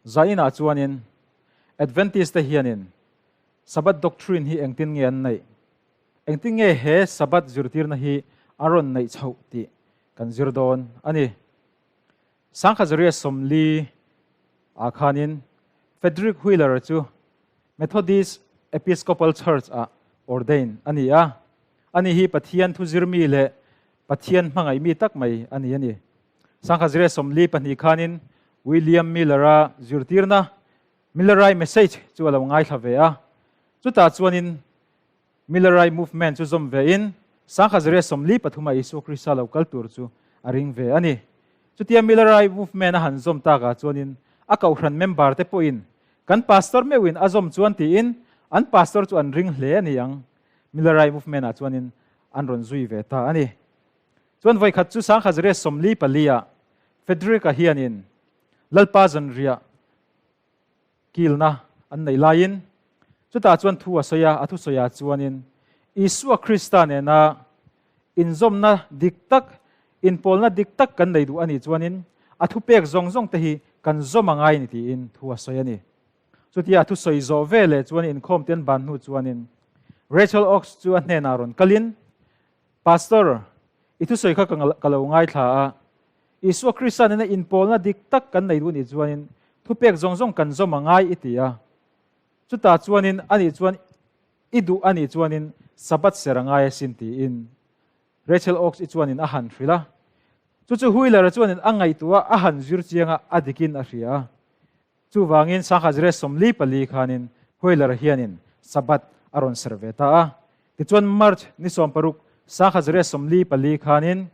Zainah chuanin Adventist te hianin Sabbath doctrine hi engtin nge an neih? Engtin nge he Sabbath zirtirna hi an rawn neih chhoh tih kan zir dawn a ni. Sangkhat Zaria 40 ah khanin Frederick Wheeler chu Methodist Episcopal Church ah ordain a ni a. Ani hi Pathian thu zirmi leh Pathian hmangaih mi tak mai a ni a ni. Sangkhat Zaria 42 khanin William Miller-a zirtirna Millerite Message chu a lo ngaithla ve a. Chutah chuanin Millerite Movement chu zawm vein Sangkhat Zaria 43 a Isua Krista lo kal tur chu a ring ve a ni. Chutia Millerite Movement a han zawm takah chuanin a kohhran member te pawhin kan pastor meuhin a zawm chuan tiin an pastor chu an ring hle a ni ang. Millerite Movement ah chuanin an rawn zui ve ta a ni. Chuan vawikhat chu Sangkhat Zaria 44 ah Frederick-a hianin Lalpa zanriah kilna an neih laiin chutah chuan thu a sawi a, a thusawiah chuanin Isua Krista nena inzawmna dik tak, inpawlna dik tak kan nei duh a nih chuanin a thupek zawng zawng te hi kan zawm a ngai ni tiin thu a sawi a ni. Chutia a thusawi zawh veleh chuan inkhawm te an ban hnu chuanin Rachel Oakes chu a hnenah rawn kalin, Pastor, i thusawi kha ka lo ngaithla a, Isua Krista nena inpawlna dik tak kan nei duh nih chuanin thupek zawng zawng kan zawm a ngai i ti a. Chutah chuanin anih chuan i duh anih chuanin Sabbath ser a ngai asin tiin Rachel Oakes i chuanin a han hrilh a. Chu chu Wheeler-a chuanin a ngaihtuah a, a han zir chiang a, a dikin a hria a. Chuvangin Sangha Zire 44 khanin Wheeler hianin Sabbath a rawn ser ve ta a. Tichuan March ni 60 Sangha Zire 44 khanin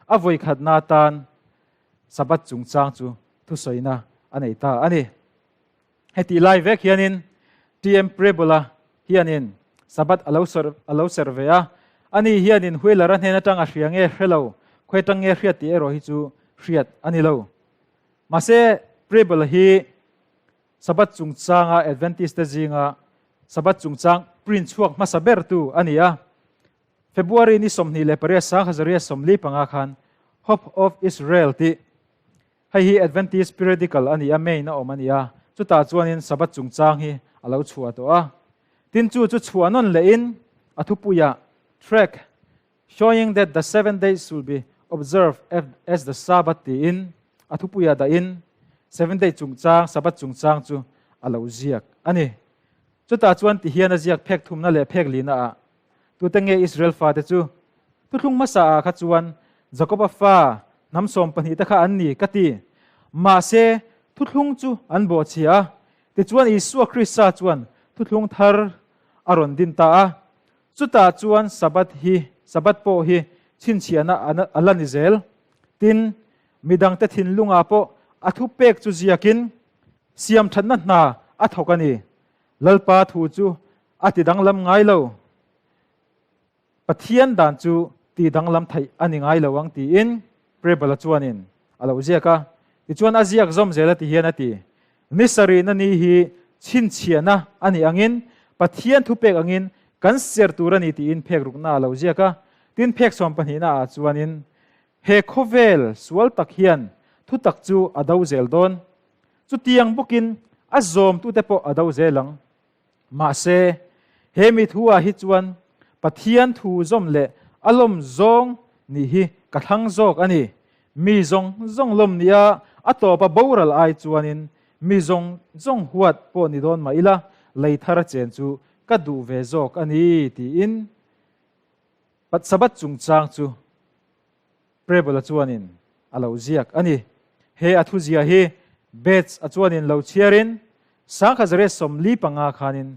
a vawi khatna atan Sabbath chungchang chu thusawina a nei ta a ni. Heti lai vek hianin TM Prebola hianin Sabbath a lo a lo ser ve a. Ani hianin Wheeler-a hnen atang a hria nge hre lo, khawi atang nge hriat tih erawh hi chu hriat a ni lo. Mahse, Preble hi Sabbath chungchanga Adventist te zinga Sabbath chungchang print chhuak hmasa bertu a ni a. February ni 28 1045 khan Hope of Israel tih hei hi Adventist periodical a ni a, main a awm a ni a, chutah chuanin Sabbath chungchang hi a lo chhuah tawh a. Tin chu chu chhuah nawn lehin a thupuiah tract Showing that the seventh day should be observed as the Sabbath tiin a thupuia dahin seventh day chungchang, Sabbath chungchang chu a lo ziak a ni. Chutah chuan ti hian a ziak phek thumna leh phek lina ah, Tute nge Israel fate chu? Thuthlung hmasa ah kha chuan Jakoba fa hnam 12 te kha an ni ka ti. Mahse, thuthlung chu an bawhchhia a, tichuan Isua Krista chuan thuthlung thar a rawn din ta a. Chutah chuan Sabbath hi, Sabbath pawh hi chhinchhiahna a la ni zel. Tin, midangte thinlungah pawh a thupek chu ziakin siamthatna hna a thawk a ni. Lalpa thu chu a ti danglam ngai lo. Pathian dan chu ti danglam theih a ni ngai lo ang tiin Prebala chuanin a lo ziak a. Tichuan a ziak zawm zel a ti hian a ti. Ni sarihna ni hi chhinchhiahna a nih angin Pathian thupek angin kan ser tur a ni tiin phek rukna a lo ziak a. Tin phek 12 ah chuanin he khawvel sual tak hian thutak chu a do zel dawn. Chutiang bawkin a zawmtute pawh a do zel ang. Mahse, he mi thu ah hi chuan Pathian thu zawm leh a lawm zawng nih hi ka thlang zawk a ni. Mi zawng zawng lawm nia a tawpa boral ai chuanin mi zawng zawng huat pawh ni dawn mah ila lei thar a chen chu ka duh ve zawk a ni tiin Sabbath chungchang chu Prebala chuanin a lo ziak a ni. He a thuzia hi Bates a chuanin lo chhiarin 1945 khanin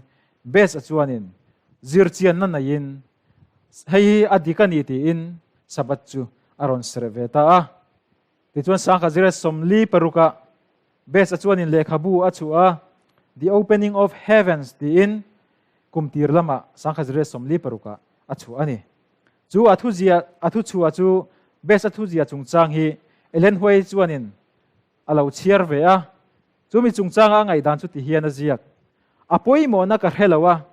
Bates a chuanin zirchianna neiin hei hi a dik a ni tiin Sabbath chu a rawn serh ve ta a. Tichuan 1946 ah Bates a chuanin lehkhabu a chhuah a, The Opening of Heavens tiin kum tir lamah 1946 ah a chhuah a ni. Chu a thuzia a thuchhuah chu Bates a thuzia chungchang hi Ellen White chuanin a lo chhiar ve a. Chu mi chungchanga a ngaihdan chu ti hian a ziak, A pawimawhna ka hre lo a,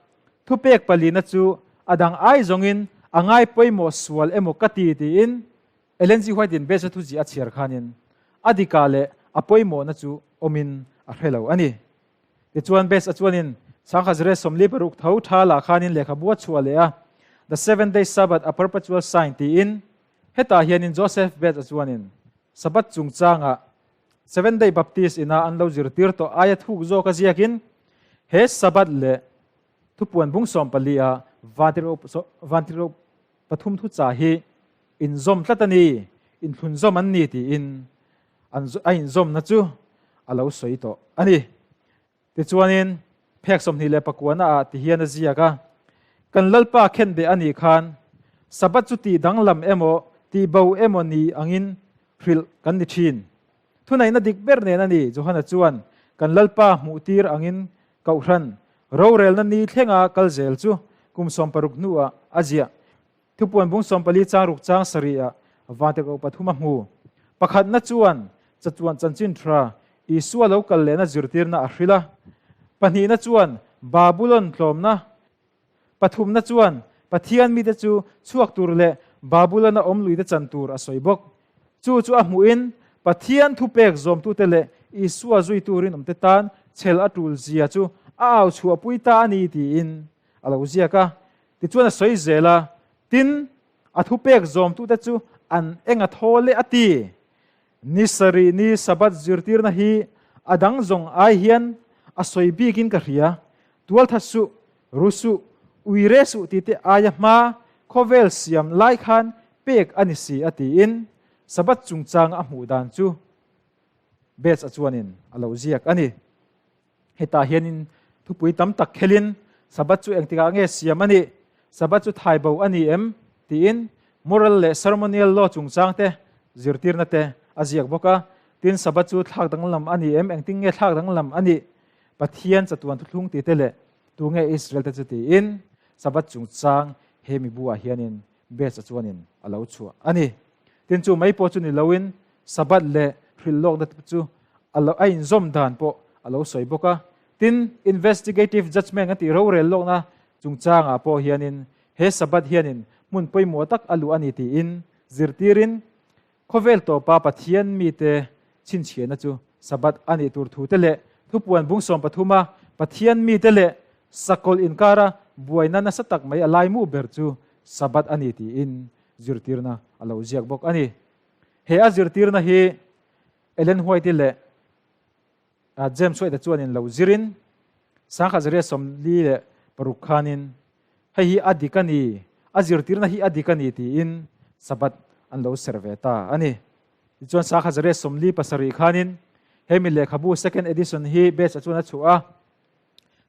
thupek palina chu a dang ai zawngin a ngai pawimawh sual emaw ka ti tiin Ellen G. White-in Bates a thuzia a chhiar khanin a dikah leh a pawimawhna chu awmin a. a hre lo a ni. Tichuan Bates a chuanin Sangha Zire 46 tho tha lah khanin lehkhabu a chhuah leh a, The Seven Day Sabbath, A Perpetual Sign tiin. Hetah hianin Joseph Bates a chuanin Sabbath chungchangah Seventh Day Baptist ina an lo zirtir tawh aia thuk zawk a ziakin he Sabbath leh thupuan bung 14 a vantirhkoh pathum thuchah hi inzawm tlat a ni, inthlunzawm an ni tiin a inzawmna chu a lo sawi tawh a ni. Tichuanin phek 29 ah ti hian a ziak a, Kan Lalpa khenbeh a nih khan Sabbath chu tih danglam emaw tih bo emaw ni angin hrilh kan ni thin. Thuneihna dik ber nen a ni, Johana chuan kan Lalpa hmuhtir angin Kohhran rorelna ni thlenga kal zel chu kum 60 hnuah a ziah. Thupuan bung 14 chang ruk chang sarih ah vantirhkoh pathum a hmu. Pakhatna chuan chatuan chanchin tha Isua lo kal lehna zirtirna a hrilh a. Pahnihna chuan Babulon tlawmna. Pathumna chuan Pathian mite chu chhuak tur leh Babulon a awm luite chan tur a sawi bawk. Chu chu a hmuhin Pathian thupek zawmtute leh Isua zui turin awmte tan chhel a tul zia chu a au chhuahpui ta a ni tiin a lo ziak a. Tichuan a sawi zel a, Tin, a thupek zawmtute chu an eng a thaw leh a ti. Ni sarih ni Sabbath zirtirna hi a dang zawng ai hian a sawi bikin ka hria. Tualtha suh, ru suh, ui re suh tih te aia hma khawvel siam lai khan pek a ni si a tiin Sabbath chungchang a hmuh dan chu Bates a chuanin a lo ziak a ni. Hetah hianin thupui tam tak khelin Sabbath chu engtikah nge siam a nih? Sabbath chu thai bo a ni em? tiin moral leh ceremonial law chungchang te zirtirna te a ziak bawk a. Tin, Sabbath chu thlak danglam a ni em? Engtin nge thlak danglam a nih? Pathian chatuan thuthlung tih te leh tu nge Israel te chu tiin Sabbath chungchang he mibu ah hianin Bates a chuanin a lo chhuah a ni. Tin, chu mai pawh chu ni loin Sabbath leh hrilhlawkna te chu a lo a inzawm dan pawh a lo sawi bawk a. Tin, investigative judgement kan tih rorel lawkna chungchangah pawh hianin he Sabbath hianin hmun pawimawh tak a luh a ni tiin zirtirin khawvel tawpa Pathian mite chhinchhiahna chu Sabbath a nih tur thute leh thupuan bung 13 a Pathian mite leh sakawlh inkara buaina nasa tak mai a laimu ber chu Sabbath a ni tiin zirtirna a lo ziak bawk a ni. He a zirtirna hi Ellen White leh James White chuanin lo zirin Sangha Zaria 46 khanin hei hi a dik a ni, a zirtirna hi a dik a ni tiin Sabbath an lo ser ve ta a ni. Tichuan Sangha Zaria 47 khanin hemi lehkhabu second edition hi Bates a chuan a chhuah a.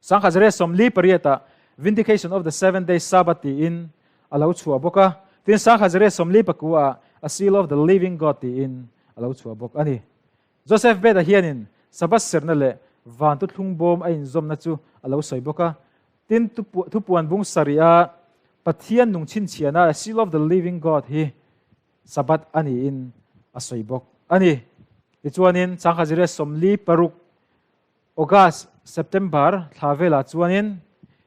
Sangha Zaria 48 ah Vindication of the Seventh Day Sabbath tiin a lo chhuah bawk a. Tin Sangha Zaria 49 ah A Seal of the Living God tiin a lo chhuah bawk a ni. Joseph Beda hianin Sabbath serna leh van tuthlung bawm a inzawmna chu a lo sawi bawk a. Tin thupuan bung sarih a Pathian nung chhinchhiahna A Seal of the Living God hi Sabbath a niin a sawi bawk a ni. Tichuanin Sangha Zaria 46 August, September thla velah chuanin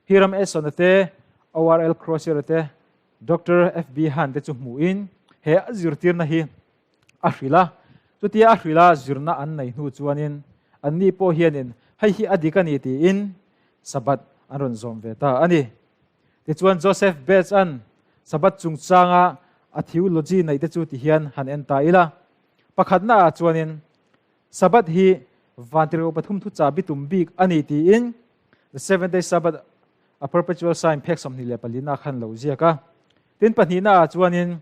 Hiram Eson-a te, ORL Crozier-a te, Doctor FB Han te chu hmuhin he a zirtirna hi a hrilh a. Chutia a hrilh a zirna an nei hnu chuanin anni pawh hianin hei hi a dik a ni tiin Sabbath an rawn zawm ve ta a ni. Tichuan Joseph Bates-a'n Sabbath chungchanga a theology neih te chu tihian han en ta ila. Pakhatnaah chuanin Sabbath hi vantirhkoh pathum thu chabi tum bik a ni tiin The Seventh Day Sabbath, A Perpetual Sign phek 24 na khan lo ziak a. Tin pahnihna ah chuanin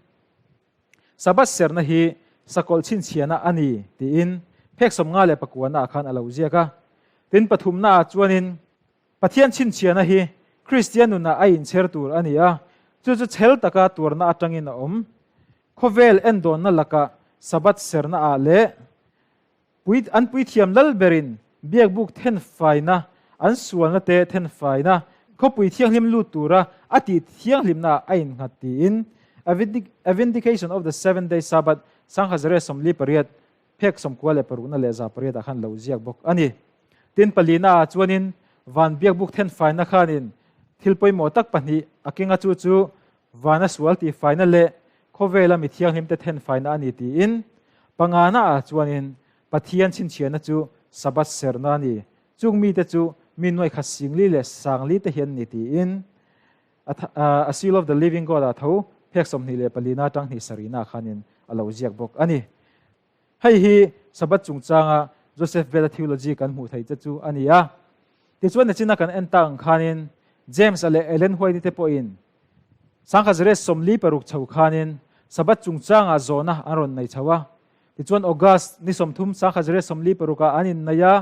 Sabbath serna hi sakawlh chhinchhiahna a ni tiin phek 59 na khan a lo ziak a. Tin pathumna ah chuanin Pathian chhinchhiahna hi Kristian nunah a inchher tur a ni a, chu chu chhel taka tuarna atangin a awm. Khawvel endawnna laka Sabbath serna ah leh pui an puithiam lal berin biakbuk thenfaina, an sualna te thenfaina, khawpui thianghlim lut tura a tih thianghlimna ah a innghat tiin A Vindication of the Seventh Day Sabbath Sangha Zare 48 phek 96 leh 800 ah khan lo ziak bawk a ni. Tin palina ah chuanin van biakbuk thenfaina khanin thil pawimawh tak pahnih a keng a chu chu vana sual tih faina leh khawvela mi thianghlim te thenfaina a ni tiin pangana ah chuanin Pathian chhinchhiahna chu Sabbath serna a ni. Chung mite chu mi nuai khat singli leh sangli te hi an ni tiin a Seal of the Living God ah tho phek 24 na atang hnih sarihna khanin a lo ziak bawk a ni. Hei hi Sabbath chungchanga Joseph Beda theology kan hmuh theih te chu a ni a. Tichuan nachina kan en tak ang khanin James-a leh Ellen White-i te pawhin Sangkhat 46 chho khanin Sabbath chungchanga zawhna an rawn nei chho a. Tichuan August ni 30 1946 ah an innei a,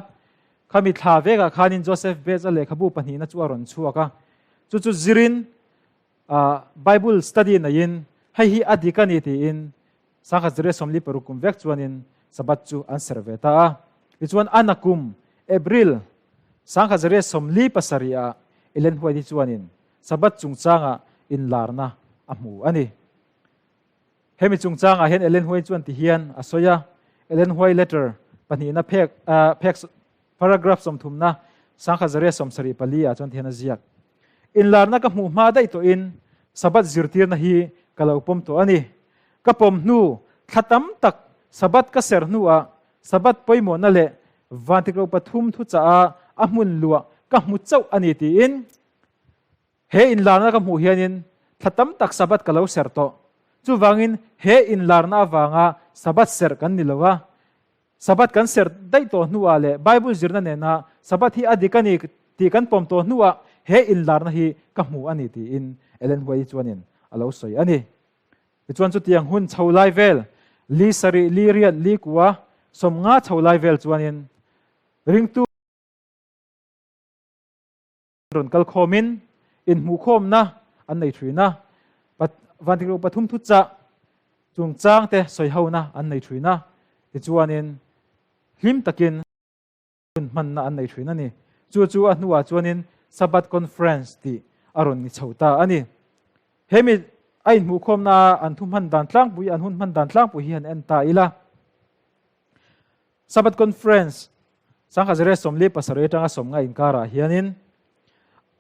khami thla vekah khanin Joseph Bates-a lehkhabu pahnihna chu a rawn chhuak a. Chu chu zirin Bible study neiin hei hi a dik a ni tiin 1946 kum vek chuanin Sabbath chu an serh ve ta a. Tichuan a nakum April 1947 ah Ellen White-i chuanin Sabbath chungchanga inlarna a hmu a ni. Hemi chungchangah hian Ellen White chuan ti hian a sawi a, Ellen White letter pahnihna phek phek paragraph sawmthumna 1974 ah chuan ti hian a ziak. Inlarna ka hmuh hma daih tawhin Sabbath zirtirna hi ka lo pawm tawh a ni. Ka pawm hnu thla tam tak Sabbath ka ser hnuah Sabbath pawimawhna leh vantiklo pathum thuchah a hmun luah ka hmu chauh a ni tiin He inlarna ka hmuh hianin thla tam tak Sabbath ka lo serh tawh. Chuvangin he inlarna avanga Sabbath serh kan ni lo a. Sabbath kan serh daih tawh hnuah leh Bible zirna nena Sabbath hi a dik a ni tih kan pawm tawh hnuah he inlarna hi ka hmu a ni tiin Ellen White chuanin a lo sawi a ni. Tichuan chutiang hun chho lai vel, li sarih, li riat, li kua, 50 chho lai vel chuanin ringtu rawn kal khawmin inhmuhkhawmna an nei thin a, Vantiklo pathum thuchah chungchang te sawihona an nei thin a, tichuanin hlim takin hun hmanna an nei thin a ni. Chu chu a hnuah chuanin Sabbath Conference tih a rawn ni chho ta a ni. Hemi a inhmuhkhawmna an thu hman dan tlangpui, an hun hman dan tlangpui hi han en ta ila. Sabbath Conference 1947 atanga 50 inkarah hianin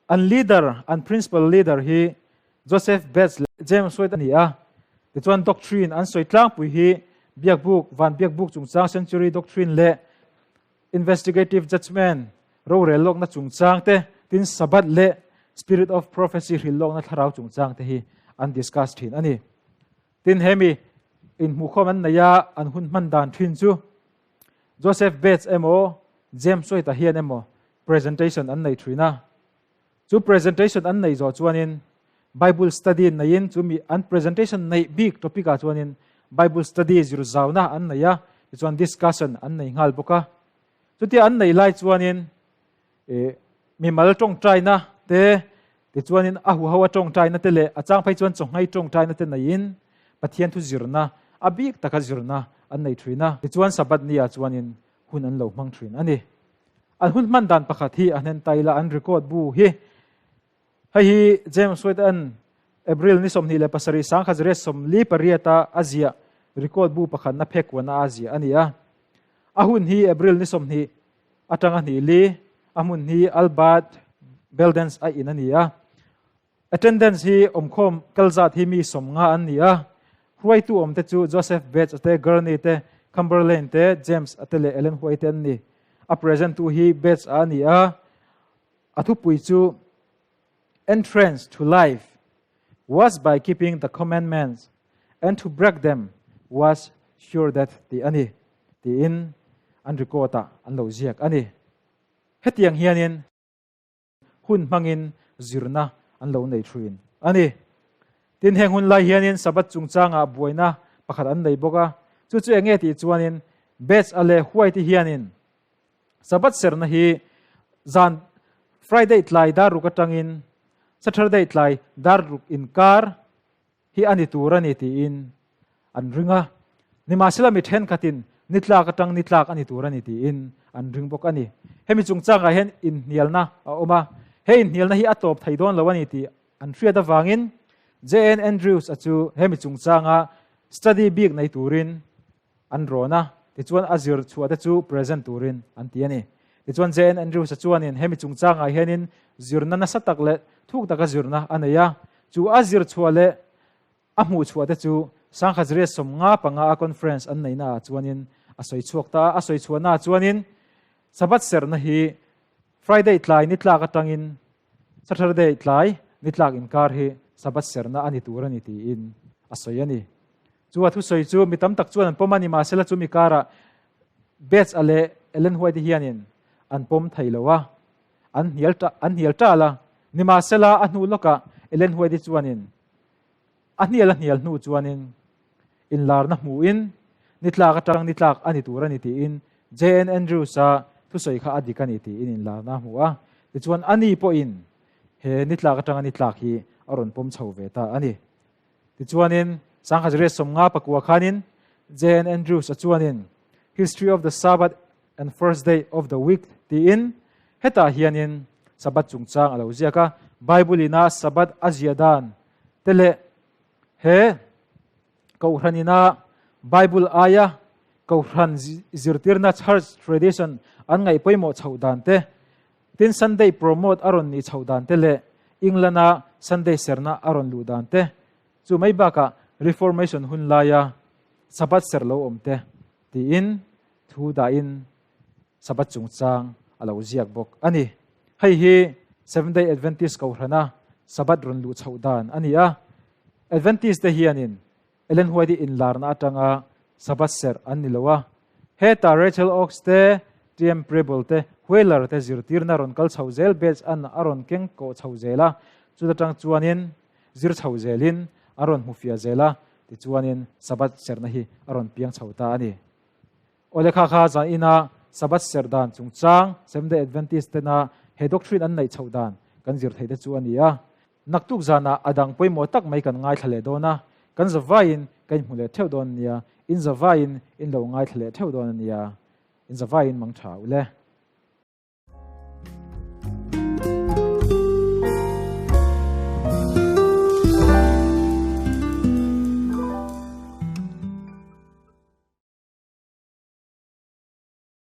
an leader, an principal leader hi Joseph Bates leh James White a ni a. Tichuan doctrine an sawi tlangpui hi Biakbuk, Van Biakbuk chungchang Sanctuary Doctrine leh Investigative Judgment, rorel lawkna chungchang te, tin Sabbath leh Spirit of Prophecy hril lawkna thlarau chungchang te hi an discuss thin a ni. Tin hemi inhmuhkhawm an nei a, an hun hman dan thin chu Joseph Bates emaw James White-a hian emaw presentation an nei thin a. Chu presentation an nei zawh chuanin Bible study neiin chu mi an presentation neih bik topic ah chuanin Bible study zir zauna an nei a, tichuan discussion an nei nghal bawk a. Chutia an nei lai chuanin e mimal tawngtaina te tichuanin a huho a tawngtaina te leh a chang phei chuan chawnghei tawngtaina te neiin Pathian thu zirna a bik taka zirna an nei thin a. Tichuan Sabbath ni ah chuanin hun an lo hmang thin a ni. An hun hman dan pakhat hi a hnen taila an record bu hi. Hei hi James White an April ni 27 1948 a a ziah record bu pakhat na phek kuana a ziah a ni a. A hun hi April ni 20 atanga hnih li a hmun hi Albert Beldens a in a ni a. Attendance hi awmkhawm kalzat hi mi 50 an ni a. Hruaitu awm te chu Joseph Bates te, Gurney te, Cumberland te, James te leh Ellen White te an ni. A present tu hi Bates a ni a. A thupui chu Entrance to life was by keeping the commandments and to break them was sure death tih a ni tiin an record ah an lo ziak a ni. Hetiang hianin hun hmangin zirna an lo nei thin a ni. Tin heng hun lai hianin Sabbath chungchangah buaina pakhat an nei bawk a, chu chu enge tih chuanin Bates a leh White hianin Sabbath serna hi zan Friday tlai dar ruk atangin Saturday tlai dar ruk inkar hi a ni tur a ni tiin an ring a. Nimahsela mi thenkhatin ni tlak atang ni tlak a ni tur a ni tiin an ring bawk a ni. Hemi chungchangah hian inhnialna a awm a, he inhnialna hi a tawp thei dawn lo a ni tih an hriat avangin JN Andrews a chu hemi chungchanga study bik nei turin an rawn a, tichuan a zir chhuah te chu present turin an ti a ni. Tichuan JN Andrews-a chuanin hemi chungchangah hianin zirna nasa tak leh thuk taka zirna a nei a, chu a zir chhuah leh a hmuh chhuah te chu 1955 a conference an neihnaah chuanin a sawi chhuak ta a, a sawi chhuahnaah chuanin. Sabbath serhna hi Friday tlai ni tlak atangin Saturday tlai ni tlak inkar hi Sabbath serhna a ni tur a ni tiin a sawi a ni. Chu a thusawi chu mi tam tak chuan an pawm a ni, mahsela chu mi karah Bates a leh Ellen White hianin an pawm thei lo a, an hnial an hnial tal a. Nimahsela a hnu lawkah Ellen White chuanin a hnial a hnial hnu chuanin inlarna hmuhin ni tlak atang ni tlak a ni tur a ni tiin JN Andrews-a thusawi kha a dik a ni tiin inlarna a hmu a. Tichuan ani pawhin he ni tlak atanga ni tlak hi a rawn pawm chho ve ta a ni. Tichuanin Sangha 50 pakua khanin JN Andrews-a chuanin History of the Sabbath and First Day of the Week tiin hetah hianin Sabbath chungchang a lo ziak a. Bible-ina Sabbath a ziah dan te leh he Kohhranina Bible aia Kohhran zirtirna Church Tradition an ngaih pawimawh chhoh dan te, tin Sunday promote a rawn nih chhoh dan te leh England-a Sunday serna a rawn luh dan te, chu mai bakah Reformation hun laia Sabbath ser lo awm te tiin thu dahin Sabbath chungchang a lo ziak bawk a ni. Hei hi Seventh-day Adventist Kohhrana Sabbath rawn luh chhoh dan a ni a. Adventist te hianin Ellen White-i inlarna atanga Sabbath serh an ni lo a. Heta Rachel Oakes te, TM Preble te, Wheeler te zirtirna rawn kal chho zel Bates an a rawn keng kawh chho zel a, chuta tang chuanin zir chho zelin a rawn hmu fiah zel a, tichuanin Sabbath serhna hi a rawn piang chho ta a ni. Awle kha kha zan ina Sabbath serh dan chungchang Seventh-day Adventist tena he doctrine an neih chhoh dan kan zir theih te chu a ni a. Naktuk zanah a dang pawimawh tak mai kan ngaithla leh dawn a, kan zavaiin ka inhmu leh theuh dawn a nia, in zavaiin in lo ngaithla leh theuh dawn a nia, in zavaiin mang tha u le.